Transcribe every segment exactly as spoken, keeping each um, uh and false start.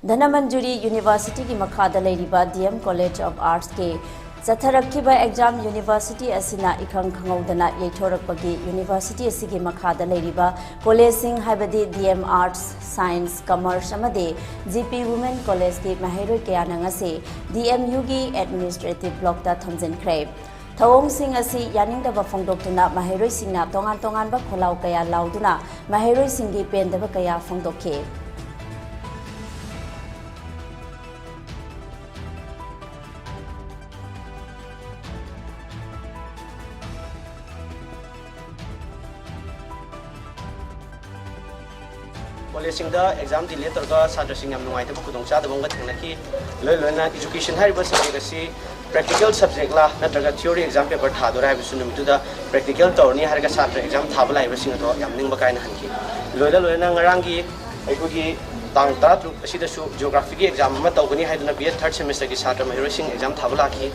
ꯙꯅꯃꯟꯖꯨꯔꯤ ꯌꯨꯅꯤꯚꯔꯁꯤꯇꯤꯒꯤ ꯃꯈꯥꯗ ꯂꯩꯔꯤꯕ ꯗꯤ ꯑꯦꯝ ꯀꯣꯂꯦꯖ ꯑꯣꯐ ꯑꯥꯔꯠꯁꯀꯤ ꯆꯠꯊꯔꯛꯈꯤꯕ ꯑꯦꯛꯖꯥꯝ ꯌꯨꯅꯤꯚꯔꯁꯤꯇꯤ ꯑꯁꯤꯅ ꯏꯈꯪ ꯈꯪꯍꯧꯗꯅ ꯌꯩꯊꯣꯔꯛꯄꯒꯤ ꯌꯨꯅꯤꯚꯔꯁꯤꯇꯤ ꯑꯁꯤꯒꯤ ꯃꯈꯥꯗ ꯂꯩꯔꯤꯕ ꯀꯣꯂꯦꯖꯁꯤꯡ ꯍꯥꯏꯕꯗꯤ D M arts, science, commerce ꯑꯃꯗꯤ ꯖꯤ ꯄꯤ ꯋꯨꯃꯦꯟ ꯀꯣꯂꯦꯖꯀꯤ ꯃꯍꯩꯔꯣꯏ ꯀꯌꯥꯅ ꯉꯁꯤ ꯗꯤ ꯑꯦꯝ ꯌꯨꯒꯤ ꯑꯦꯗꯃꯤꯅꯤꯁꯇ꯭ꯔꯦꯇꯤꯚ ꯕ꯭ꯂꯣꯛꯇ ꯊꯣꯝꯖꯤꯟꯈ꯭ꯔꯦ꯫ ꯊꯧꯑꯣꯡꯁꯤꯡ ꯑꯁꯤ ꯌꯥꯅꯤꯡꯗꯕ ꯐꯣꯡꯗꯣꯛꯇꯨꯅ ꯃꯍꯩꯔꯣꯏꯁꯤꯡꯅ ꯇꯣꯉꯥꯟ ꯇꯣꯉꯥꯟꯕ ꯈꯣꯜꯂꯥꯎ ꯀꯌꯥ ꯂꯥꯎꯗꯨꯅ ꯃꯍꯩꯔꯣꯏꯁꯤꯡꯒꯤ ꯄꯦꯟꯗꯕ ꯀꯌꯥ ꯐꯣꯡꯗꯣꯛꯈꯤ꯫ ꯀꯣꯂꯦꯖꯁꯤꯡꯗ ꯑꯦꯛꯖꯥꯝ ꯗꯤꯂꯦ ꯇꯧꯔꯒ ꯁꯥꯇ꯭ꯔꯁꯤꯡ ꯌꯥꯝ ꯅꯨꯡꯉꯥꯏꯇꯕ ꯈꯨꯗꯣꯡꯆꯥꯗꯕ ꯑꯃꯒ ꯊꯦꯡꯅꯈꯤ꯫ ꯂꯣꯏ ꯂꯣꯏꯅ ꯏꯖꯨꯀꯦꯁꯟ ꯍꯥꯏꯔꯤꯕ ꯁꯕꯖꯦꯛ ꯑꯁꯤ ꯄ꯭ꯔꯦꯛꯇꯤꯀꯦꯜ ꯁꯕꯖꯦꯛꯂꯥ ꯅꯠꯇ꯭ꯔꯒ ꯊꯤꯑꯣꯔꯤ ꯑꯦꯛꯖꯥꯝ ꯄꯦꯄꯔ ꯊꯥꯗꯣꯏꯔꯥ ꯍꯥꯏꯕꯁꯨ ꯅꯨꯃꯤꯠꯇꯨꯗ ꯄ꯭ꯔꯦꯛꯇꯤꯀꯦꯜ ꯇꯧꯔꯅꯤ ꯍꯥꯏꯔꯒ ꯁꯥꯇ꯭ꯔ ꯑꯦꯛꯖꯥꯝ ꯊꯥꯕ ꯂꯥꯛꯏꯕꯁꯤꯡ ꯑꯗꯣ ꯌꯥꯝ ꯅꯤꯡꯕ ꯀꯥꯏꯅ ꯍꯟꯈꯤ꯫ ꯂꯣꯏꯅ ꯂꯣꯏꯅꯅ ꯉꯔꯥꯡꯒꯤ ꯑꯩꯈꯣꯏꯒꯤ ꯇꯥꯡ ꯇꯔꯥꯇꯔꯨꯛ ꯑꯁꯤꯗꯁꯨ ꯖꯤꯑꯣꯒ꯭ꯔꯥꯐꯤꯒꯤ ꯑꯦꯛꯖꯥꯝ ꯑꯃ ꯇꯧꯒꯅꯤ ꯍꯥꯏꯗꯨꯅ ꯕꯤ ꯑꯦꯗ ꯊꯥꯔꯠ ꯁꯦꯃꯤꯁꯇꯔꯒꯤ ꯁꯥꯇ꯭ꯔ ꯃꯍꯩꯔꯣꯏꯁꯤꯡ ꯑꯦꯛꯖꯥꯝ ꯊꯥꯕ ꯂꯥꯛꯈꯤ꯫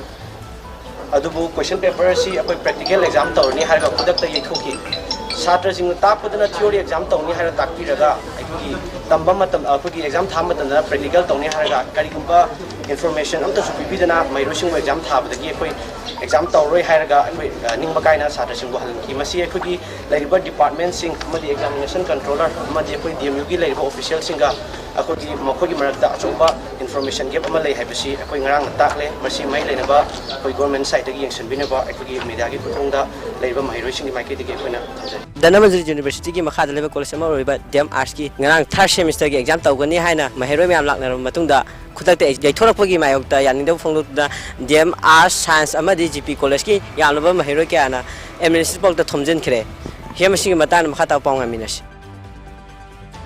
ꯑꯗꯨꯕꯨ ꯀꯣꯏꯁꯟ ꯄꯦꯄꯔ ꯑꯁꯤ ꯑꯩꯈꯣꯏ ꯄ꯭ꯔꯦꯛꯇꯤꯀꯦꯜ ꯑꯦꯛꯖꯥꯝ ꯇꯧꯔꯅꯤ ꯍꯥꯏꯔꯒ ꯈꯨꯗꯛꯇ ꯌꯩꯊꯣꯛꯈꯤ꯫ ꯁꯥꯇ꯭ꯔꯁꯤꯡꯅ ꯇꯥꯛꯄꯗꯅ ꯊꯤꯑꯣꯔꯤ ꯑꯦꯛꯖꯥꯝ ꯇꯧꯅꯤ ꯍꯥꯏꯔ ꯇꯥꯛꯄꯤꯔꯒ ꯑꯩꯈꯣꯏꯒꯤ ꯇꯝꯕ ꯃꯇꯝ, ꯑꯩꯈꯣꯏꯒꯤ ꯑꯦꯛꯖꯥꯝ ꯊꯥꯕ ꯃꯇꯝꯗ ꯄ꯭ꯔꯦꯛꯇꯤꯀꯦꯜ ꯇꯧꯅꯤ ꯍꯥꯏꯔꯒ ꯀꯔꯤꯒꯨꯝꯕ ꯏꯟꯐꯣꯔꯃꯦꯁꯟ ꯑꯝꯇꯁꯨ ꯄꯤꯕꯤꯗꯅ ꯃꯍꯩꯔꯣꯏꯁꯤꯡꯕꯨ ꯑꯦꯛꯖꯥꯝ ꯊꯥꯕꯗꯒꯤ ꯑꯩꯈꯣꯏ ꯑꯦꯛꯖꯥꯝ ꯇꯧꯔꯔꯣꯏ ꯍꯥꯏꯔꯒ ꯑꯩꯈꯣꯏ, ꯑ, ꯅꯤꯡꯕ ꯀꯥꯏꯅ ꯁꯥꯇ꯭ꯔꯁꯤꯡꯕꯨ ꯍꯜꯍꯟꯈꯤ꯫ ꯃꯁꯤ ꯑꯩꯈꯣꯏꯒꯤ ꯂꯩꯔꯤꯕ ꯗꯤꯄꯥꯔꯠꯃꯦꯟꯁꯤꯡ ꯑꯃꯗꯤ ꯑꯦꯛꯖꯥꯃꯤꯅꯦꯁꯟ ꯀꯟꯇ꯭ꯔꯣꯂꯔ ꯑꯃꯗꯤ ꯑꯩꯈꯣꯏ ꯗꯤ ꯑꯦꯝ ꯌꯨꯒꯤ ꯂꯩꯔꯤꯕ ꯑꯣꯐꯤꯁꯤꯌꯦꯜꯁꯤꯡꯒ ꯑꯩꯈꯣꯏꯒꯤ ꯃꯈꯣꯏꯒꯤ ꯃꯔꯛꯇ ꯑꯆꯧꯕ ꯏꯟꯐꯣꯔꯃꯦꯁꯟ ꯒꯦꯞ ꯑꯃ ꯂꯩ ꯍꯥꯏꯕꯁꯤ ꯑꯩꯈꯣꯏ ꯉꯔꯥꯡꯅ ꯇꯥꯛꯂꯦ꯫ ꯃꯁꯤ ꯃꯔꯤ ꯂꯩꯅꯕ ꯑꯩꯈꯣꯏ ꯒꯣꯔꯃꯦꯟ ꯁꯥꯏꯠꯇꯒꯤ ꯌꯦꯡꯁꯤꯟꯕꯤꯅꯕ ꯑꯩꯈꯣꯏꯒꯤ ꯃꯦꯗꯤꯌꯥꯒꯤ ꯈꯨꯊꯥꯡꯗ ꯂꯩꯔꯤꯕ ꯃꯍꯩꯔꯣꯏꯁꯤꯡꯒꯤ ꯃꯥꯏꯀꯩꯗꯒꯤ ꯑꯩꯈꯣꯏꯅ ꯊꯝꯖꯔꯤ꯫ ꯙꯅꯃꯟꯖꯨꯔꯤ ꯌꯨꯅꯤꯚꯔꯁꯤꯇꯤꯒꯤ ꯃꯈꯥꯗ ꯂꯩꯕ ꯀꯣꯂꯦꯖ ꯑꯃ ꯑꯣꯏꯔꯤꯕ ꯗꯤ ꯑꯦꯝ ꯑꯥꯔꯠꯁꯀꯤ ꯉꯔꯥꯡ ꯊꯥꯔꯠ ꯁꯦꯃꯤꯁꯇꯔꯒꯤ ꯑꯦꯛꯖꯥꯝ ꯇꯧꯒꯅꯤ ꯍꯥꯏꯅ ꯃꯍꯩꯔꯣꯏ ꯃꯌꯥꯝ ꯂꯥꯛꯅꯔꯕ ꯃꯇꯨꯡꯗ ꯈꯨꯗꯛꯇ ꯌꯩꯊꯣꯔꯛꯄꯒꯤ ꯃꯥꯌꯣꯛꯇ ꯌꯥꯅꯤꯡꯗꯕ ꯐꯣꯡꯗꯣꯛꯇꯨꯅ ꯗꯤ ꯑꯦꯝ ꯑꯥꯔꯠꯁ, ꯁꯥꯏꯟꯁ ꯑꯃꯗꯤ ꯖꯤ ꯄꯤ ꯀꯣꯂꯦꯖꯀꯤ ꯌꯥꯝꯂꯕ ꯃꯍꯩꯔꯣꯏ ꯀꯌꯥꯅ ꯑꯦꯗꯃꯤꯅꯤꯁꯇ꯭ꯔꯦꯇꯤꯚ ꯕ꯭ꯂꯣꯛꯇ ꯊꯣꯝꯖꯤꯟꯈ꯭ꯔꯦ꯫ ꯍꯤꯔꯝ ꯑꯁꯤꯒꯤ ꯃꯇꯥꯡꯗ ꯃꯈꯥ ꯇꯥꯕ ꯄꯥꯎ ꯉꯥꯏꯃꯤꯟꯅꯁꯤ꯫